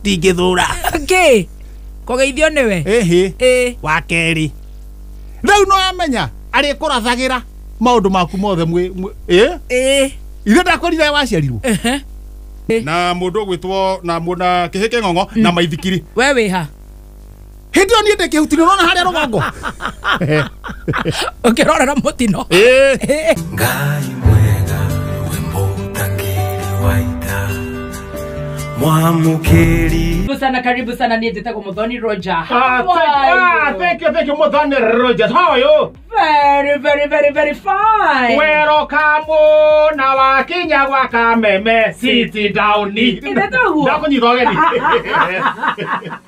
Ndingĩthũra. Kĩ kũgeithio nĩwe? Ĩhĩ. Ĩ. Wa kerĩ rĩu no amenya arĩkũrathagĩra maũndũ maku mothe mwĩ ĩ. Ĩ. Ithe ndakwĩrire waciarirwo Ehe. Na mũndũ ũgwĩtwo na na kĩhĩ kĩng'ong'o na maithikiri. We wĩ ha? Hĩndĩ ĩyo niĩ ndĩ kĩhuti-inĩ, ũrona harĩa rũgongo. Ũkĩrorera mũtino. Ĩ. Ĩ. Ngai mwega we mũtangĩri wa ita mwamũkĩri. Karibu sana, karibu sana. Niĩ njĩtagwo Muthoni Roger. Ah, How are you? Thank you, thank you, Muthoni Rogers. How are you? Very, very, very, very fine. Welcome na wakinya gwa Kameme City down. Ithe toguo? Ndakũnyita ũgeni.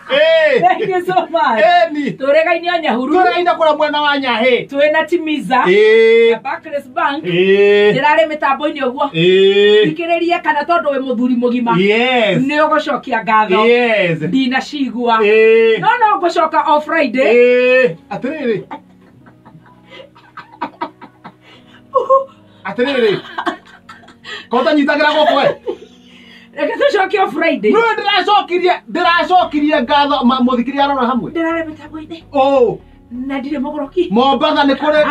Ĩ. Thank you so much. Ĩni. Tũrĩgaine o Nyahururu. Tũrĩgaine kũrĩa mwena wa Nyahĩ. Twĩna Timiza Ĩ. na Barclays Bank. Ĩ. Ndĩrarĩ mĩtambo-inĩ ũguo. Ĩ. Thikĩrĩria kana tondũ wĩ mũthuri mũgima. Yes. Nĩ ũgũcokia ngatho. Yes. Ndinacigua. Ĩ. No no ngũcoka o Friday. Ĩ. Atĩrĩrĩ. Atĩrĩrĩ. Ko ũtanyitagĩra gũkũ we? Reke tũcoke o Friday. No ndĩracokirie ngatho mũthikĩria arora hamwe. Ndĩrarĩ mĩtambo-inĩ. Oh, Na ndirĩ mũgũrũki. Mombatha nĩ kũrĩ.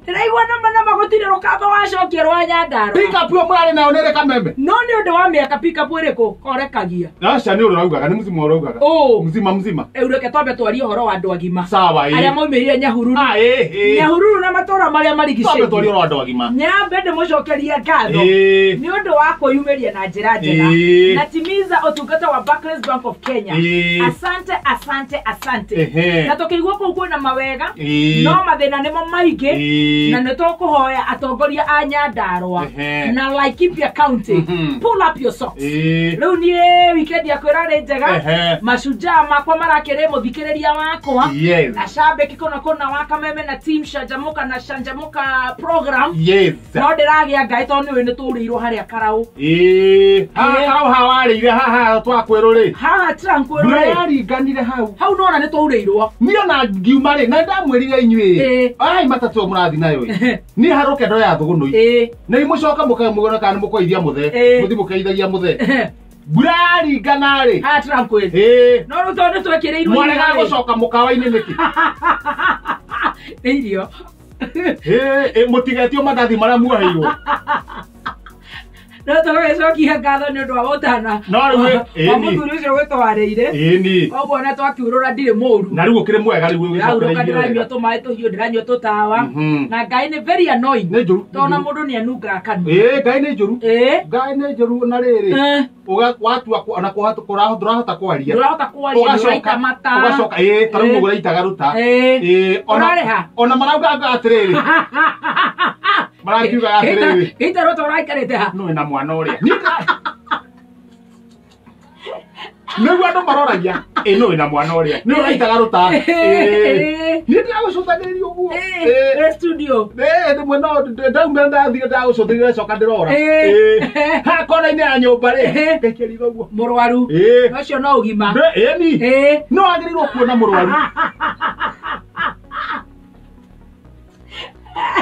Ndĩraigua nama nama gũtirĩ rũkamba wacokia rwa Nyandarua. Pick up ĩyo mũrarĩ nayo nĩ ĩrĩ Kameme. No nĩ ũndũ wa mĩaka pick up ĩrĩkũ korekagia. Aca nĩ ũraugaga nĩ mzima ũraugaga. Ũ. Mzima mzima. Rĩu reke twambe twarie ũhoro wa andũ agima. Sawa ĩ. Arĩa maumĩrire Nyahururu. Ah, ĩ, ĩ. Nyahururu na matũũra marĩa Twambe twarie marigicĩirie. ũhoro wa andũ agima. Nyambe ndĩmũcokerie ngatho. Ĩ. Nĩ ũndũ wa kwĩyumĩria na njĩra njega. Ĩ. Na Timiza ũtungata wa Barclays Bank of Kenya. Ĩ. Asante, asante, asante. Ehe. Na tũkĩigua kũu kwĩna mawega. Ĩ. No mathĩna nĩmo maingĩ. Ĩ. Na nĩ tũkũhoya atongoria a Nyandarua Ehe. na Laikipia County. Mhm. Pull up your socks. Ĩ. Rĩu niĩ weekend yakwa ĩrarĩ njega. Ehe. Mashujaa makwa marakĩrĩ mũthikĩrĩria wakwa. Yes. Na shabiki kũna kũna wa Kameme na team Shanjamuka na Shanjamuka program. Yes. No ndĩragĩa ngai tondũ nĩũĩ nĩ tũrĩirwo harĩa Karaũ. Ĩ. Haha Ĩ. Karaũ haha warĩire haha twakwĩrwo rĩ. Haha Tranquil Mbura rĩ. yaringanire hau. Hau nona nĩ twaurĩirwo. Niĩ ona ngiuma rĩ, na ndamwĩrire inyuĩ. Ĩ. Ai matatũ ĩyo mũrathiĩ nayo ĩ. Niĩ harũke ndoya thũgũnũi. Ĩ. Na imũcoka mũkamũgona kana nĩ mũkũgeithia mũthe. Ĩ. Mũthiĩ mũkeithagia mũthe. Mbura yaringana rĩ. Haha Tranquil. Ĩ. No rĩu tondũ nĩ twekĩrĩirwo Mwarega irio rĩ. gũcoka mũkawa-inĩ nĩkĩ? Nĩ irio. Ĩ, ĩ, mũtigetio mandathi marĩa muoheirwo. No tũgagĩcokia ngatho nĩ ũndũ wa ũtana. No rĩu Wa ĩ, ĩni. mũthuri ũcio gwĩtwarĩire. Ĩni. Koguo ona twakiurũra ndirĩ mũru. Na rĩu ũkĩrĩ mwega rĩu Ndĩraurũka ũgĩcokereirie ndĩranyua wega. tũmaĩ tũhiũ ndĩranyua tũtawa. Mhm. Na Ngai nĩ very annoying. Nĩ njũru. Tondũ ona mũndũ nĩ anungaga kanua. Ĩ, Ngai nĩ njũru. Ĩ. Ngai nĩ njũru na rĩrĩ. Eh. Watua ona ndũrahota kwaria. Ndũrahota kwaria, ndũraita mata. Ũgacoka ĩ, ta rĩu Ĩ. ũraitaga rũta. Ĩ. Ĩ, Ũrarĩha? ona maraugaga atĩrĩrĩ. Marakiugaga atĩrĩrĩ. Gĩita rũta ũraikarĩte ha? Nũĩ na mwana ũrĩa. Nĩguo andũ maroragia. Ĩ, nũĩ na mwana ũrĩa. Nĩ ũraitaga rũta. Ĩ. Niĩ ndĩragũcũthagĩrĩria ũguo. Ĩ, Ĩ. wĩ studio. Ĩ, rĩmwe no ndaumĩra ndathire ndagũcũthĩrĩria coka ndĩrora. Ĩ. Ĩ. Haha kona-inĩ ya nyũmba rĩ. Ĩ. Ngaikia ritho ũguo. Mũrwaru. Ĩ. Ũcio no ũgima. Ĩni. Ĩ. No wagĩrĩirwo kuona mũrwaru.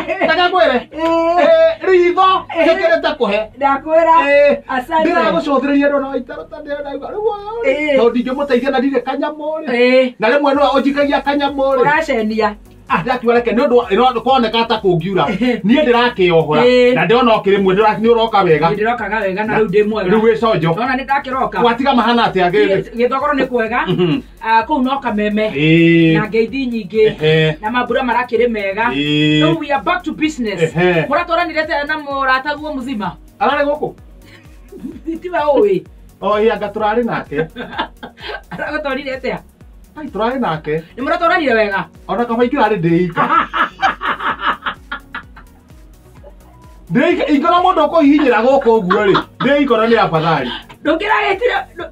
Reke ngwĩre. Ĩ. Ĩ, ritho njĩkĩrĩte kũhe. Ndakwĩra. Ĩ. Asante. Ndĩragũcũthĩrĩria ndona waita rũta ndĩrauga rĩu ũyũ rĩ. Ĩ. Tondũ ndingĩmũteithia na ndirĩ kanyamũ rĩ. Ĩ. Na rĩmwe no ũnjikagia kanyamũ rĩ. Ũracenia. Ah, ndakiuga reke nĩ ũndũ kwoneka ta kũngiura. Niĩ ndĩrakĩohora. Ĩ. Na ndĩrona ũkĩrĩ nĩ ũroka wega. Niĩ ndĩrokaga wega na rĩu ndĩ mwega. Rĩu wĩ conjo. Ndona nĩ ndakĩroka. Watiga mahana atĩa gĩthĩ? Gĩthogoro nĩ kwega. Mhm. Ah, kũu no Kameme. Ĩ. Na ngeithi nyingĩ. Ehe. Na mambura marakĩrĩ mega. Ĩ. Rĩu we are back to business. Ehe. Mũratwaranire atĩa na mũrataguo mũzima? Ararĩ gũkũ? Tiwe ũĩ. O ĩ, anga tũrarĩ nake. Aragũtwarire atĩa? Ai, tũrarĩ nake. Nĩ mũratwaranire wega? Ona kaba ingĩrarĩ ndĩ ika. Ndĩ ika, ingĩona mũndũ ũkũhihinyĩra gũkũ ũguo rĩ, ndĩ ika ona nĩ afadhali. Ndũngĩragĩtire,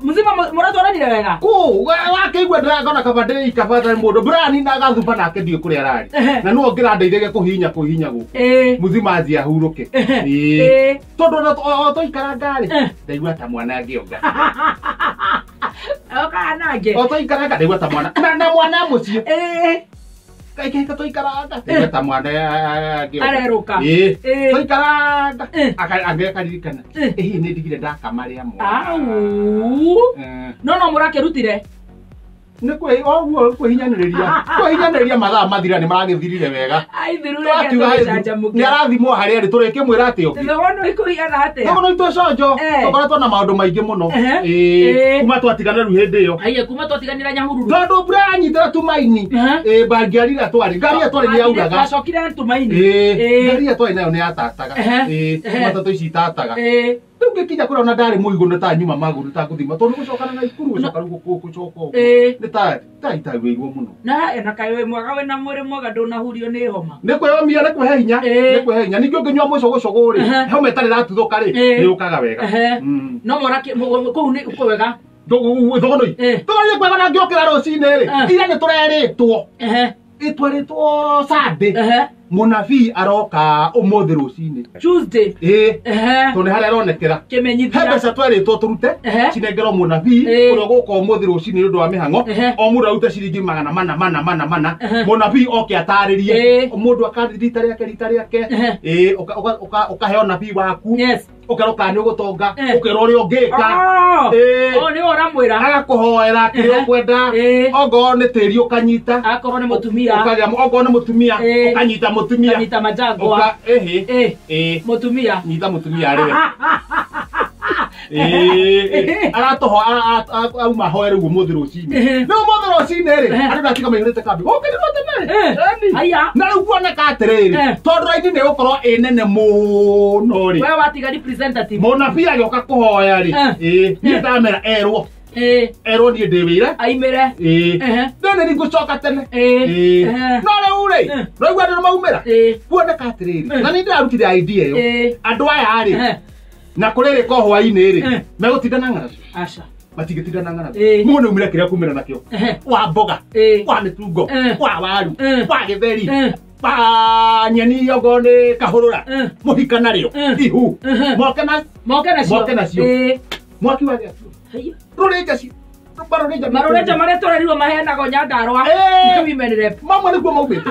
Mũzima mũratwaranire wega? Kũ, wakĩigua ndĩrakona kaba ndĩ ika bata mũndũ. Brian na gathumba nake ndiũĩ kũrĩa ararĩ. Ehe. Na nĩwe ũngĩrandeithagia kũhihinya kũhihinya gũkũ. Ĩ. Mũzima athiĩ ahurũke. Ehe. Ĩ. Ĩ. Tondũ ona o tũikaranga rĩ, Eh. ndaigua ta mwana angĩonga. Okaga nake. O tũikaranga ndaigua ta mwana. Na mwana mũciĩ. Ĩ. Kaikeka tũikaranga ta mwana Arerũka. Ĩĩ tũikaranga angĩkaririkana ĩhihi nĩ ndigire ndakama rĩa mwana. Au. No no mũrakĩrutire. Nĩ kwĩ oguo kwĩhinyanĩrĩria. Kwĩhinyanĩrĩria mathaa mathira nĩ maragĩthirire wega. Aithirure gĩatũcanjamũke. Nĩ arathimwo harĩa arĩ tũrĩkĩmwĩra atĩ ũngĩ. Thogona ĩkũigana atĩa? Thogona itũ conjo. Tũkoretwo na maũndũ maingĩ mũno. Ĩĩ kuma twatigana rĩu hĩndĩ ĩyo. Aiye kuma twatiganĩra Nyahururu. Tondũ mbura yanyitĩra Tumaini. Ĩĩ ngari ĩrĩa twarĩ. Ngari ĩrĩa twarĩ nĩ yauraga. Twacokire Tumaini. Ĩĩ ngari ĩrĩa twarĩ nayo nĩ yatataga. Ĩĩ matatũ ici itataga. Rĩu ngĩkinya kũrĩa ona ndarĩ mũigũ nĩ ta nyuma magũrũ ta gũthima tondũ gũcokana na ikuru gũcoka rĩu gũcoka ũguo nĩ ta itaguĩirwo mũno. Na kaĩ wĩ mwega wĩna mwĩrĩ mwega ndũnahurio nĩ homa. Nĩ kwĩyomia nĩ kwĩhe hinya nĩ kwĩhe hinya ningĩ ũngĩnyua mũcũgũcũgũ rĩ homa ĩtarĩ ĩratuthũka rĩ nĩ yũkaga wega. No mũrakĩ kũu nĩ kwega. Thogonoi thogonoi kwega na ngĩũkĩra rũcinĩ rĩ ira nĩ tũrerĩtwo ĩtwarĩtwo Sunday mũnabii aroka ũmũthĩ rũcinĩ Tuesday. Ĩĩ tondũ nĩ harĩa aronekera kĩmenyithia he mbeca twerĩtwo tũrute cinengerwo mũnabii ũrĩa ũgũka ũmũthĩ rũcinĩ nĩ ũndũ wa mĩhang'o o mũndũ arute ciringi magana mana mana mana mana mũnabii oke atarĩrie mũndũ akarĩ rita rĩake ĩĩ ũkaheo nabii waku ũkerwo kana nĩ ũgũtonga ũkerwo ũrĩa ũngĩka o nĩ ũramwĩra agakũhoera kĩrĩa ũkwenda ongorwo nĩ tĩri ũkanyita akorwo nĩ mũtumia ũkagĩa ongorwo nĩ mũtumia ũkanyita mũtumia kanyita majangwa ĩhĩ mũtumia nyita mũtumia rĩwe aratoho auma hoe rĩu ũmũthĩ rũcinĩ rĩu ũmũthĩ rũcinĩ rĩ andũ ndatiga maihũrĩte kambĩ gũkĩrĩrwo tene haya na rĩu kuoneka atĩrĩrĩ tondũ raini nĩ ĩgũkorwo ĩ nene mũno rĩ we watiga representative mũnabii agĩũka kũhoya rĩ ĩĩ niĩ ndamera erwo erwo niĩ ndĩ wĩra aimĩre ĩĩ nĩ nĩ ngũcoka tene ĩĩ no rĩu rĩ rĩu andũ nĩ maumĩra kuoneka atĩrĩrĩ na nĩ ndĩrarutire idea ĩyo andũ aya rĩ na kũrĩ rĩko hwaĩ-inĩ rĩ megũtinda na ng'aragu aca matingĩtinda na ng'aragu mũndũ nĩ umĩre kĩrĩa kumĩra nakĩo wa mboga wa mĩtungo wa waru wa gĩtheri wa nyeni okorwo nĩ kahũrũra mũhika narĩo ihu moke nacio mwaki wa gĩakio rũrĩnja cio marũrĩnja marĩa tũrerirwo maheanagwo Nyandarũa nĩ women rep mamwe nĩkuo maumĩte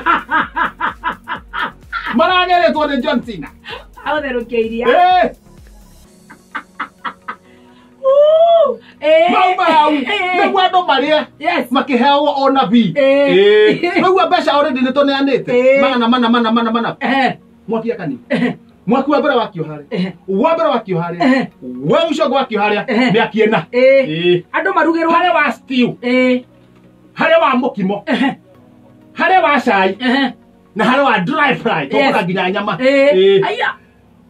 marageretwo nĩ John Cena agũtherũkia iria mauma hau nĩguo andũ marĩe makĩheagwo o nabii rĩu mbeca already nĩ tũneanĩte magana mana mana mana mana mwaki akani mwaki wa mbere wakio harĩa wa mbere wakio harĩa wa ũcio ũngĩ wakio harĩa mĩaki ĩna andũ marugĩrwo harĩa wa stew harĩa wa mũkimo harĩa wa cai na harĩa wa dry fry tũkũra nginya nyama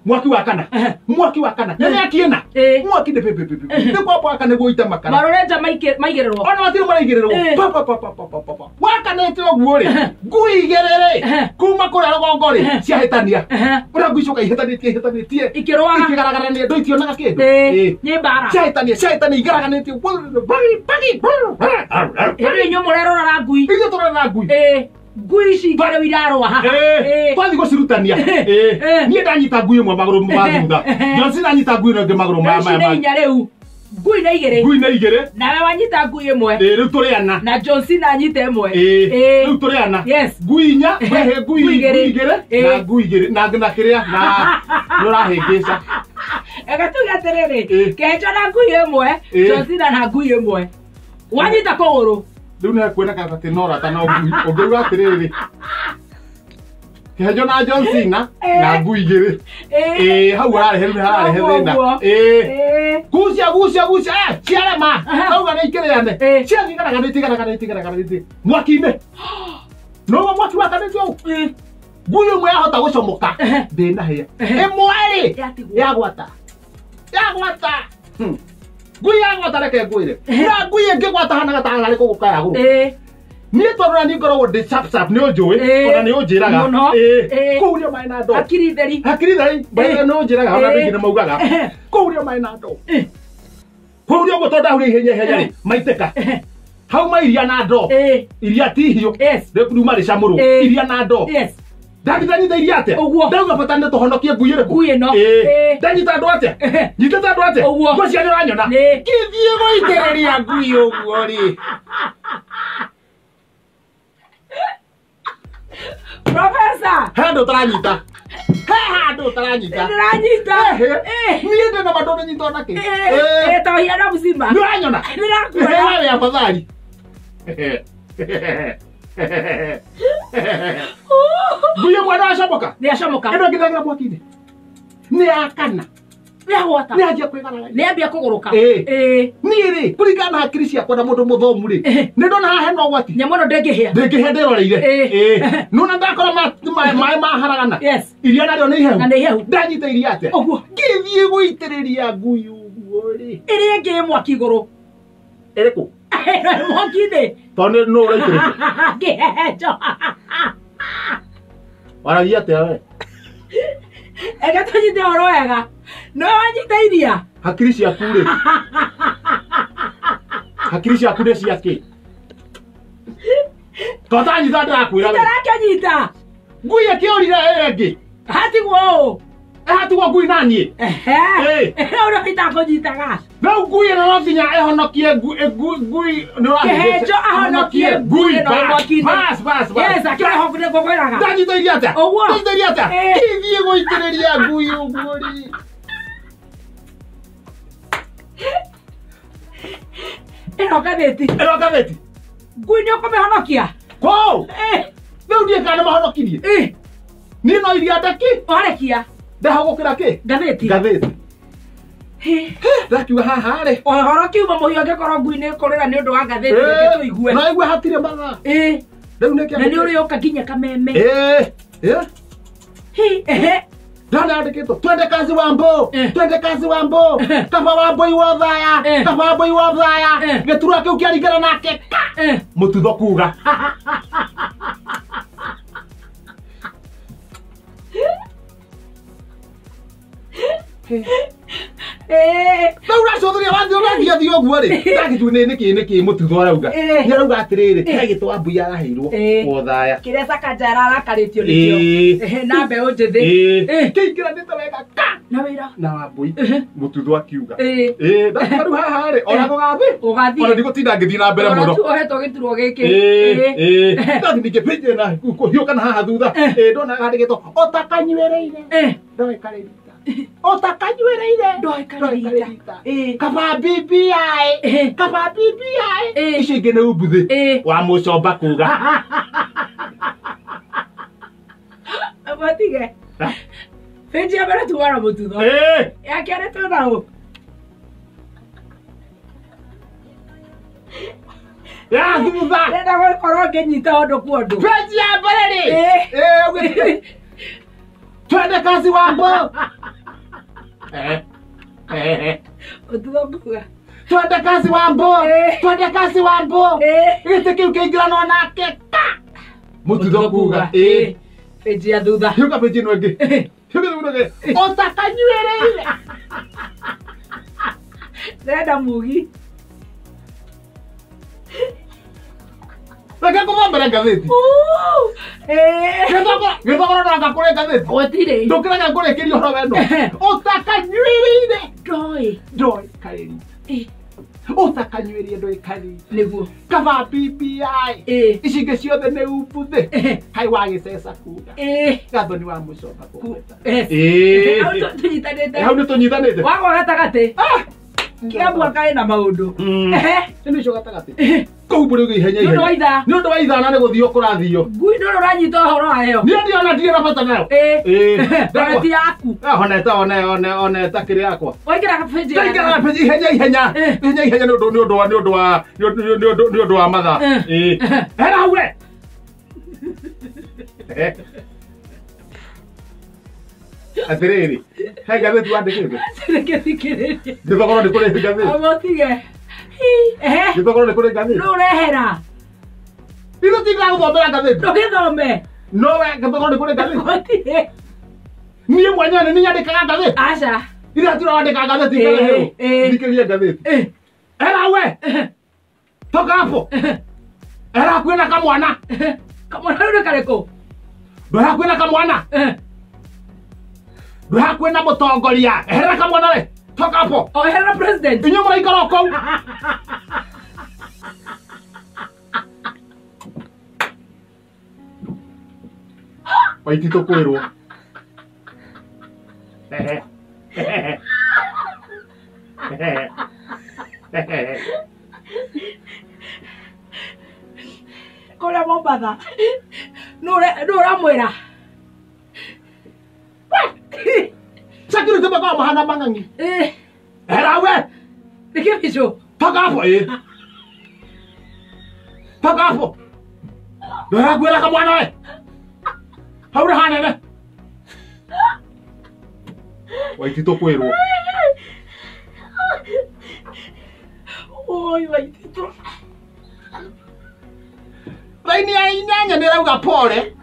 mwaki wa kana mwaki wa kana nĩ mĩaki ĩna mwaki nĩ pĩpĩpĩpĩ nĩ kwamba waka nĩguo ite makara marũrĩnja maigĩrĩrwo ona matirĩ maraigĩrĩrwo pa pa pa pa pa pa wakanĩte ũguo rĩ ngui igĩrĩ rĩ kuma kũrĩa rũgongo rĩ ciahĩtania ũrĩa ngui icoka ihĩtanĩtie ihĩtanĩtie ikĩrũaga ikĩgaragarania ndũ itionaga kĩndũ nĩ mbara ciahĩtania ciahĩtania igaraganĩtie bagi hĩndĩ inyuĩ mũrerorera ngui ithuĩ tũrerora ngui ngui ici igĩrĩ irarũa haha twathiĩ gũcirutania niĩ ndanyita ngui ĩmwe magũrũ ma thutha Johnson anyita ngui ĩno ĩngĩ magũrũ ma ici nĩ inya rĩu ngui nĩ igĩrĩ ngui nĩ igĩrĩ nawe wanyita ngui ĩmwe rĩu tũrĩ ana na Johnson anyita ĩmwe rĩu tũrĩ ana yes ngui inya wehe ngui igĩrĩ na ngui igĩrĩ na kĩrĩa na nĩ ũrahĩngĩca ega tuge atĩrĩrĩ Kĩhenjo na ngui ĩmwe Johnson na ngui ĩmwe wanyita kũgũrũ rĩu nĩ kuoneka atĩ no rata no ngui ũngĩuga atĩrĩrĩ Kĩhenjo na John Cena na ngui igĩrĩ ĩĩ hau hararehe rĩu hararehe thĩna ĩĩ gucia gucia gucia ciarema auga nĩ ikĩrĩane ciathiĩ igaraganĩtie igaraganĩtie igaraganĩtie mwaki-inĩ noguo mwaki wakanĩtio ũũ ngui ĩmwe yahota gũcomoka ndĩnahĩa ĩmwe rĩ yagwata yagwata ngui yagwata reke ngwĩre na ngui ĩngĩgwata hanaga ta harĩ kũgũka yagũrũka niĩ tondũ na niĩ ngoragwo ndĩ sharp sharp nĩ ũnjũĩ ona nĩ ũnjĩraga kũu rĩo maĩ na ndoo hakiri theri nĩ ũnjĩraga ona andũ aingĩ nĩ maugaga kũu rĩo maĩ na ndoo kũu rĩo ũguo tondũ ndahuria ihenya ihenya rĩ maitĩka hau ma iria na ndoo iria ti hiũ rĩu marĩcamũrwo iria na ndoo ndanyita iria atĩa ndauga bata nĩ tũhonokie ngui ĩrĩkũ ngui ĩno ndanyita andũ atĩa nyitĩte andũ atĩa ngũcia nĩ ũranyona ngĩthiĩ gũitĩrĩria ngui ũguo rĩ Professor. He handũ ũtaranyita. He handũ ũtaranyita. Ndĩranyita. Niĩ ndĩ na mandũ ndĩnyita ona kĩ. To hiana mzima. Nĩ ũranyona? Ndĩrakuona. Wewe afadhali. Ngui ĩmwe no acomoka. Nĩ acomoka. Ĩno ĩngĩthengera mwaki-inĩ. Nĩ yakana. Nĩ agwata. Nĩ anjia kwĩgaragaria. Nĩ ambia kũgũrũka. Ĩĩ. Niĩ rĩ, kũringana na hakiri ciakwa na mũndũ mũthomu rĩ, nĩ ndona haha hena ũgwati. Nyamũ ĩno ndĩngĩhĩa. Ndĩngĩhĩa ndĩroreire. Ĩĩ. Nona ndakora maĩ maharagana. Yes. Iria narĩo nĩ ihehu. Na nĩ ihehu. Ndanyita iria atĩa? Ũguo. Ngĩthiĩ gũitĩrĩria ngui ũguo rĩ. Ĩrĩa ĩngĩ ĩ mwaki igũrũ. Ĩrĩkũ? Ĩno ĩ mwaki-inĩ. Tondũ nũ ũraitĩrĩria? Kĩhehenjo. Waragia atĩa we? Eke tũnyite ũhoro wega. No wanyita iria. Hakiri ciaku rĩ. Hakiri ciaku nĩ cia kĩ? To ndanyita ndĩrakwĩra we. Ndĩrakĩnyita. Ngui ĩkĩũrire ĩrĩa ĩngĩ. Hatigwo ũũ. Hatigwo ngui na niĩ. Ehe. Rĩu nĩ itakũnyitaga. Rĩu ngui ĩno no nginya ĩhonokie ngui nĩ Kĩhenjo ahonokie ngui ĩno ĩ mwaki-inĩ. Bas bas bas. Yes, akĩreho ngũkwĩraga. Ndanyita iria atĩa? Ũguo. Ndanyita iria atĩa? Kĩthiĩ gũitĩrĩria ngui ũguo rĩ. Ĩno ngathĩti. Ĩno ngathĩti. Ngui nĩ ũkũmĩhonokia? Kũu. Rĩu ndiĩ kana nĩmahonokirie. Niĩ no iria ndeki. Warekia. Ndahagũkĩra kĩ? Ngathĩti. Ngathĩti. Ndakiuga haha rĩ. Ũhoro kiuma mũhiũ angĩkorwo ngui nĩ ĩkũrĩra nĩ ũndũ wa ngathĩti reke tũigue. No igue hatirĩ mathaa. Rĩu nĩ Na nĩ ũrĩũka nginya kameme. Ndona yandĩkĩtwo twende kazi wa mbo, twende kazi wa mbo, kaba wa mboi wa thaya, kaba wa mboi wa thaya, gĩturwa kĩu kĩaringana nake ka. Mũtutho kuga. Rĩu ũracũthĩrĩria wathiĩ ũrathiĩ ũguo rĩ, ndagĩtua nĩ nĩkĩ nĩkĩ mũtutho arauga. Nĩ arauga atĩrĩrĩ, he gĩtwa mbui araheirwo wothaya. Kĩrĩa Sakaja ararakarĩtio nĩkĩo. Na mbeũ njĩthĩ. Kĩingĩranĩte wega ka. Na wĩra. Na wambui. Mũtutho akiuga. Ndakiuga rĩu haha rĩ, ona gũgathiĩ. Gũgathiĩ. Ona ndigũtinda ngĩthiĩ na mbere mũno. Ona tu ohetwo gĩturwa gĩkĩ. Ndathiĩ ningĩ page na kũhiũka na haha thutha. Ndona handĩkĩtwo ũtakanyuĩrĩire. Ndoĩkarĩrita. Ũtakanyuĩrĩire. Ndoĩkarĩrita. Kaba BBI. Kaba BBI. Icio ingĩ nĩ umbuthĩ. Wa mũcomba kuga. Matige. Page ya mbere tuwara mũtutho. Ya kerĩ twĩna ũ? Ya thutha. Ndĩrenda gũkorwo ngĩnyita ũndũ kwa ũndũ. Page ya mbere rĩ. Twende kazi wa mbo. Mũtutho kuga. Twende kazi wa mbo. Twende kazi wa mbo. Gĩtĩ kĩu kĩingĩranwo nake ka. Mũtutho kuga. Page ya thutha. Hiũka page ĩno ĩngĩ. Hiũka ĩno ĩngĩ. Ũtakanyuĩrĩire. Ndĩrenda mugi. Reke ngũthomere ngathĩti. Gĩthogoro no anga kũrĩ ngathĩti. Gũtirĩ. Ndũkĩrega ngũrĩkĩrie ũhoro weno. Ũtakanyuĩrĩire. Ndoĩ. Ndoĩkarĩrita. Ũtakanyuĩrĩire ndoĩkarĩrita. Nĩguo. Kaba BBI. Ici ingĩ ciothe nĩ umbuthĩ. Kai wa gĩceca kuga. Gathoni wa mũcomba kũgweta. Hau tũnyitanĩte. Hau nĩ tũnyitanĩte. Wagwa gatagatĩ. Kĩambu akarĩ na maũndũ. Nĩ ũcio gatagatĩ. Kũu mbũrĩ ihenya ihenya. Nĩ ũndũ wa ithaa. Nĩ ũndũ wa ithaa na nĩ gũthio kũrathio. Ngui ndũrĩ ũranyita ũhoro wayo. Niĩ ndiona ndirĩ na bata nayo. Ndũrĩ yaku. Honeta one one ta kĩrĩ yakwa. Waingĩra page ya. Ndaingĩra page ihenya ihenya. Ihenya ihenya nĩ ũndũ nĩ ũndũ wa nĩ ũndũ wa nĩ ũndũ wa mathaa. Hera hau we. Atĩrĩrĩ, he ngathĩti wandĩkĩte? Reke thikĩrĩrie. Gĩthogoro nĩ kũrĩ ngathĩti. Amũtige. Gĩthogoro nĩ kũrĩ ngathĩti. Nũ ũrehera? Ithuĩ tindĩragũthomera ngathĩti. Ndũgĩthome. No we gĩthogoro nĩ kũrĩ ngathĩti. Gũtirĩ. Niĩ mwenyewe nĩ niĩ nyandĩkaga ngathĩti. Aca. Ithuĩ hatirĩ wandĩkaga ngathĩti ngareherwo. Thikĩrĩria ngathĩti. Hera we. Toka hapo. Hera hakuhĩ na kamwana. Kamwana rĩu nĩ karĩkũ? Ndwĩ hakuhĩ na kamwana. Ndwĩ hakuhĩ na mũtongoria. Eherera kamwana we. Toka hapo. O eherera president. Inyuĩ mũraikara o kũu. Waititũ kwĩrwo. Kũrĩa Mombatha nũ ũramwĩra? Security makoragwo mahana mang'ang'i. Hera we. Nĩ kĩbico. Toka hapo. Toka hapo. Ndĩrakwĩra kamwana we. Hau nĩ hanene. Waititũ kwĩrwo. Oi Waititũ. Raini ya 8 nĩ ĩrauga pole.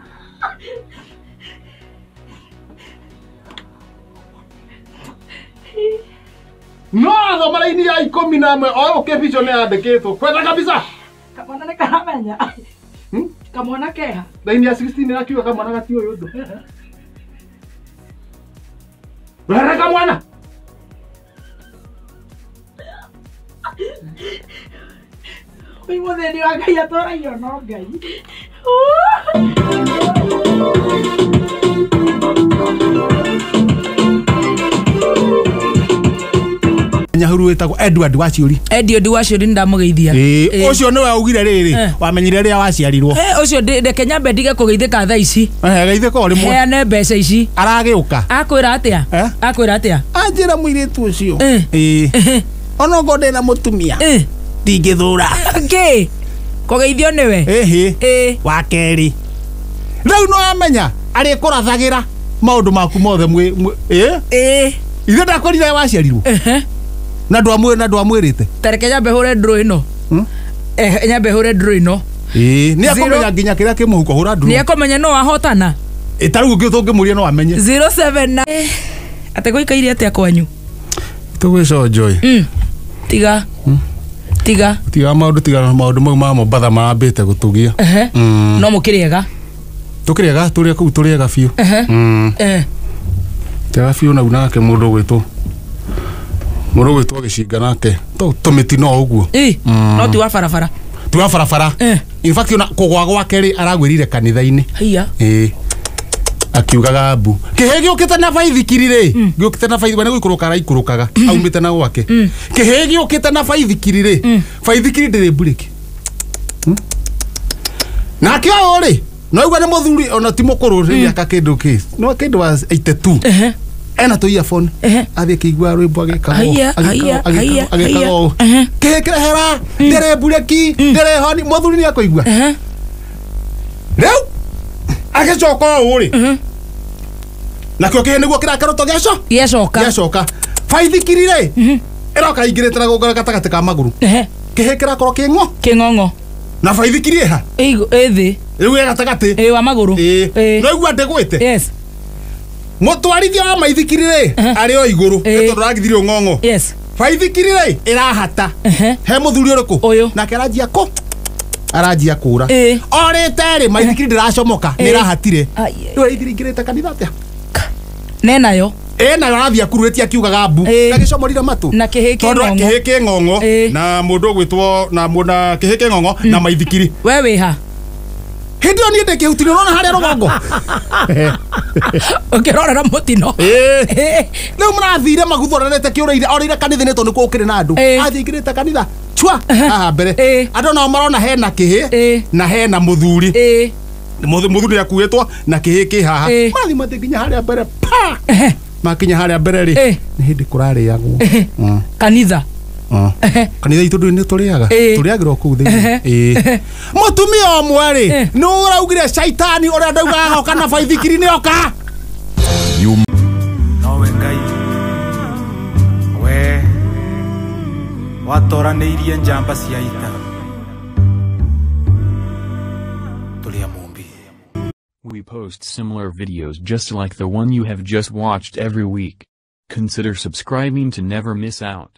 No athoma raini ya 11 o kĩbico nĩ yandĩkĩtwo kwenda kabisa. Kamwana nĩ karamenya. Kamwana keha. Raini ya 16 ĩrakiuga kamwana gatiũĩ ũndũ. Wera kamwana. Oi mũthĩni wa Ngai atũraio no Ngai. Nyahuru wĩtagwo Edward Waciũri. Edward Waciũri ndamũgeithia. Ũcio nĩwe augire rĩrĩ wamenyire rĩrĩa waciarirwo. Ũcio ndeke nyambe ndige kũgeithĩka thaa ici. Geithĩka o rĩmwe. Heane mbeca ici. Aragĩũka. Akwĩra atĩa? Akwĩra atĩa? Anjĩra mũirĩtu ũcio. Onokorwo ndĩna mũtumia. Ndingĩthũra. Kĩ? Kũgeithio nĩwe? Ĩhĩ. Wa kerĩ. Rĩu no amenya arĩkũrathagĩra maũndũ maku mothe mwĩ. Ithe ndakwĩrire waciarirwo. Na ndwamwĩrĩte. Tareke nyambe hũre ndũrũ ĩno. Nyambe hũre ndũrũ ĩno. Nĩ akũmenya nginya kĩrĩa kĩ mũhuko hũra ndũrũ. Nĩ akũmenya no ahotana. Ta rĩu tũngĩmũria no amenye. 079. Atĩ gũikaire atĩa kwanyu? Tũgwĩconjoĩ. Tiga. Tiga. Tiga maũndũ tiga maũndũ mau ma Mombatha marambĩte gũtũgia. No mũkĩrĩega? Tũkĩrĩega tũrĩ kũu tũrĩega biũ. Tiga biũ nau nake mũndũ ũgwĩtwo. Mũndũ ũgwĩtwo gĩcinga nake tũmĩtino ũguo. No ti wa barabara. Ti wa barabara. In fact ona kũgwa gwake rĩ aragwĩrire kanitha-inĩ. Haiya. Akiugaga mbu. Kĩhĩ gĩũkĩte na baithikiri rĩ, gĩũkĩte na baithikiri, we nĩ gũikũrũka araikũrũkaga aumĩte na gwake. Kĩhĩ gĩũkĩte na baithikiri rĩ, baithikiri ndĩrĩ mburĩki. Nake ũyũ rĩ, no aigua nĩ mũthuri ona ti mũkũrũ rĩ mĩaka kĩndũ kĩ. No kĩndũ wa 82. Ena tũ earphone. Athiĩ akĩigua rwĩmbo agĩkaga ũũ. Kĩhĩ kĩrehera, ndĩrĩ mburĩki, ndĩrĩ honi, mũthuri nĩ akũigua. Rĩu agĩcoka ũũ rĩ. Nakĩo kĩhĩ nĩguo kĩrakerũtwo gĩacoka. Gĩacoka. Baithikiri rĩ, ĩroka ingĩrĩte na gũkora gatagatĩ ka magũrũ. Kĩhĩ kĩrakorwo kĩng'o. Kĩng'ong'o. Na baithikiri ĩha? Ĩ thĩ. Rĩu ĩ gatagatĩ. Ĩ wa magũrũ. No igua ndĩgwĩte. Yes. Mũtwarithia wa maithikiri rĩ, arĩ o igũrũ, nĩ tondũ ragithire ũng'ong'o. Yes. Baithikiri rĩ, ĩrahata. He mũthuri ũrĩkũ? Ũyũ. Nake aranjia kũ? Aranjia kũra. Orĩte rĩ, maithikiri ndĩracomoka, nĩ ĩrahatire. Rĩu ĩringĩrĩte kanitha atĩa? Nenayo. Nayo arathiĩ akururĩtie akiugaga mbu. Na gĩcomorire matũ. Na kĩhĩ kĩng'ong'o. Kĩhĩ kĩng'ong'o. Na mũndũ ũgwĩtwo na kĩhĩ kĩng'ong'o na maithikiri. We wĩha? Hĩndĩ ĩyo niĩ ndĩ kĩhuti-inĩ ũrona harĩa rũgongo. Ũkĩrorera mũtino. Rĩu mũrathire maguthoranĩte kĩũrĩire orĩire kanitha-inĩ tondũ nĩkuo gũkĩrĩ na andũ. Athiĩ aingĩrĩte kanitha. Chua haha mbere. Andũ nao marona hena kĩhĩ na hena mũthuri. Mũthuri nĩ akuĩtwo na kĩhĩ kĩ haha. Marathiĩ mathiĩ nginya harĩa mbere pa. Makinya harĩa mbere rĩ, nĩ hĩndĩ kũrarĩagwo. Kanitha. Kanitha itũ ndũĩ nĩ tũrĩaga. Tũrĩagĩra o kũu thĩinĩ. Mũtumia ũmwe rĩ, nĩ ũraugire caitani ũrĩa ndaugaga oka na baithikiri nĩ oka. Nowe Ngai we watoranĩirie njamba cia ita tũrĩ a Mũmbi. We post similar videos just like the one you have just watched every week. Consider subscribing to never miss out.